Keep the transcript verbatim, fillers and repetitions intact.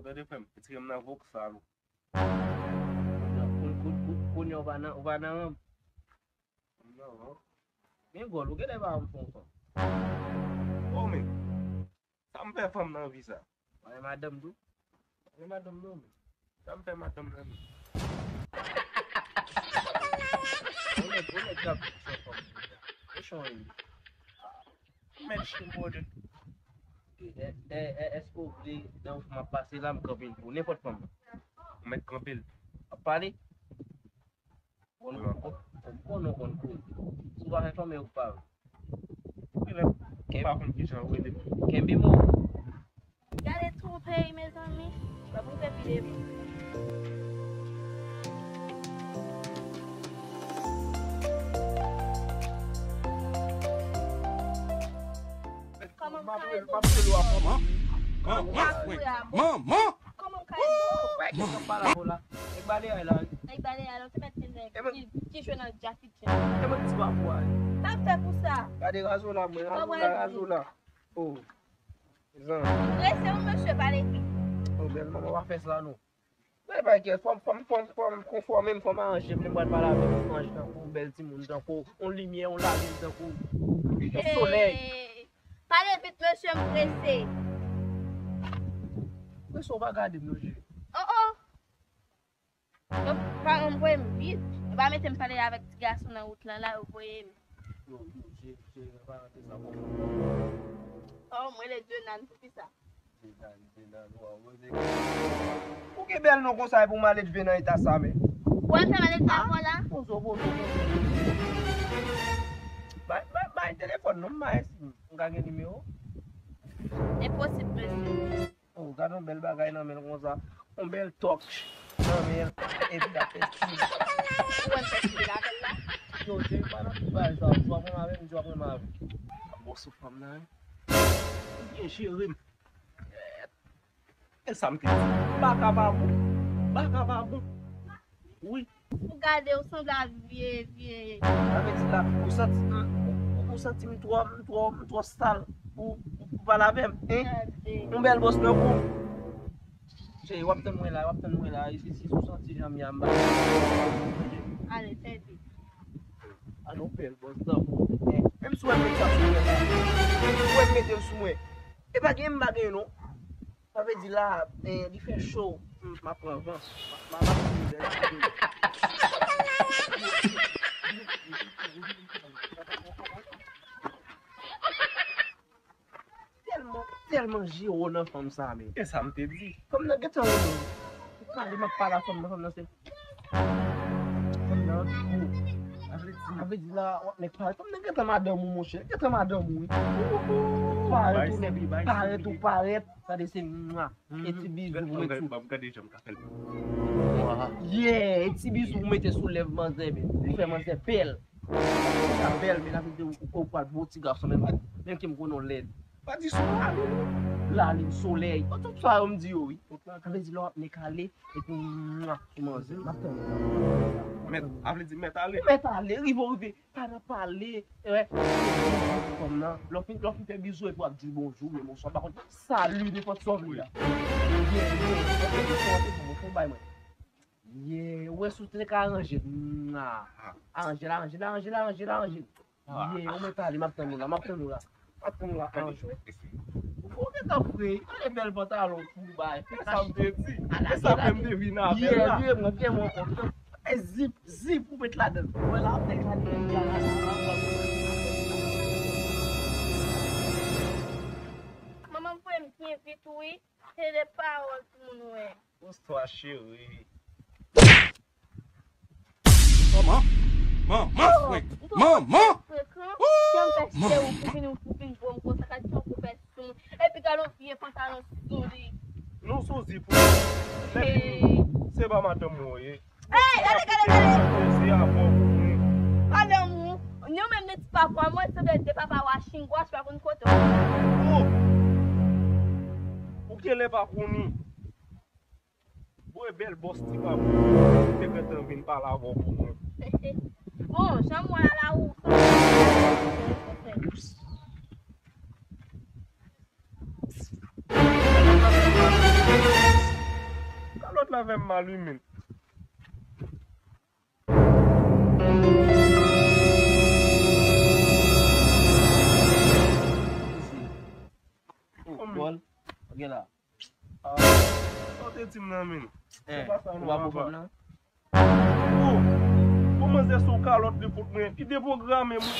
Tande frè m, retire m nan voksal ou. Kounye a ou pa nan, ou pa nan ranm. Nan ranm. Men gòl, ou genlè pa ranm fon fanm. Oh, men. Sa m fè fanm nan vi sa? Mwen madanm tou. Mwen madanm non, men. Sa m fè madanm nan vi? Ou nèg, ou nèg k ap di sa fanm. Mechan wi. Mèt chen bòdè. E, e, e, èske w vle, nan w m ap pase la, m kanpe l pou nenpòt fanm? Ou mèt kanpe l. Ap pale? Bon, bon, bon, bon, bon, bon. Si w pa fè fanm, ou pa vle. Ou pa konn kijan w rele. Kenbe mo. Gade twonpe, mezanmi. L ap rive pi devan. Kòman m ka ede w? Manman, manman, manman. Kòman m ka ede w? Wè, kesyon pa la pou la. Nèg bale a la. Nèg bale a la, ou te mèt gen nèg ki, ki jwe nan Jackie Chan. E mwen ki ti pa pou a. Sa m fè pou sa? Gade razo la, mwen, razo la, razo la. Oh. Zanmi. Prese yon mesye pale pi. Oh, bèl manman, pa fè sa non. Mwen pa kè, fò m, fò m, fò m, fò m konfòme m, fò m aranje m, lè m pral pale avè w, m aranje tankou yon bèl timoun, tankou yon limyè, yon lalin, tankou yon solèy. Hey! Pale vit, mesye, m prese. Prese, w pa gade m nan je. Oh, oh! Donk, paran m voye m vit. Yo pa mete m pale avèk ti gason nan wout lan la, yo voye m. Yo, yo, je, je, pa rantre sa bon. Oh, m rele Djenan, poukisa? Djenan, Djenan, w a woze. Ou gen bèl non konsa, epi w malelve nan eta sa, men. Ou al fè malelve avè w la? Poze w, poze w, poze w. Bay, bay, bay telefòn non, m bay si m ka gen nimewo. Enposib, mesye. Oh, gade yon bèl bagay nan men l konsa. Yon bèl tòch nan men l. Epi l ap fè stil. Ou wè m fè stil avè l la? Yo, Jerry pa nan tout bagay sa. Swa pran avè m, swa pran avè m. Bon, sou fanm nan, wi. Byen jere m. E sa m te di. Baka pa bon. Baka pa bon. Wi. Ou gade, ou sanble ak vye, vye. Sa vle di la, ou santi, ou, ou santi m twò, m twò, m twò sal pou, pou, pou pale avè m, hein? Yon bèl bòs nan kou. Cheri, w ap tann mwen la, w ap tann mwen la. Si, si, si ou santi jan m ye a, m ba. Ale, fè vit. A non, bèl bòs nan kou. Menm si w wè m met sa sou mwen la, si w wè m mete l sou mwen, e pa gen m pa gen non. Sa vle di la, eh, li fè cho. M ap pran van. M ap, m ap, m ap. Tèlman, tèlman jero nan fanm sa, men. E sa m te di. Fanm nan gentan renmen m. Ou pale, m ap pale a fanm nan, fanm nan se Fanm nan gwo. Sa vle di, sa vle di la, w ap nèk parèt. Fanm nan gentan madanm ou, monchè. Gentan madanm ou, wi. Parèt ou nèk, parèt ou parèt. Gade se mwa. E ti bizou pou mete sou. Yeah, e ti bizou pou mete sou lèv manzè, men. Li fè manzè bèl. Sa bèl, men sa vle di ou, ou pral bon ti gason, men, men ke m konnen w lèd. Pa di sou lalin, wi. Lalin, solèy. Tout sa yo m di yo, wi. Sa vle di lè w ap nèk ale, epi mwa, ou manzè. M ap tann ou. Mèt, sa vle di mèt ale. Mèt ale, rive w rive. Pa nan pale. Wè. Fanm nan, lè w fin, lè w fin fè bizou, epi w ap di l bonjou, men bonswa, pa kont, sali, nenpòt sa w vle a. Yeah, yeah. Fè yon bagay mwen. Yeah, ou wè si w te ka aranje l. Mwa. Aranje l, aranje l, aranje l, aranje l, aranje l. Ye, ou mèt ale, m ap tann ou la, m ap tann ou la. M ap tann ou la, anjou. Ou gentan fre, gade bèl pantalon pou bay. E sa m te di. E sa fè m te vin avè l la. Ye, ye, mwen, ye, mwen, mwen. E zip, zip, ou met ladan. Mwen la, ap dekale la, la, la, la, la. Manman voye m byen vit, wi. Se de pawòl pou moun wè. Bonswa, cheri. Manman! Manman! Manman! Frekan, kè m fè se ou pou vin, ou pou vin bon konsa, gad jan ou fè sou. Epi gad yon vye pantalon sou li. Nou sou zip ou. Hey. Se pa madanm ou ye. Hey, gade, gade, gade. Se avè w pou mwen. Madanm ou. Ni ou menm ni ti papa, mwen sanble de papa washingwash, pa konn kote w. Oh! Ou genlè pa konnen. Bon, e bèl bòs ti papa. Te gentan vin pale avè w pou mwen. Bon, jan m wè a la ou sanble. Sa Avè m mal wi men. Oh, Paul, gen la. Sa w te di m nan men. Eh, Se pa sa ou non, pa papa. pwofòm nan? Oh, kòman se sou kalòt li fout mwen? Li deprograme mwen.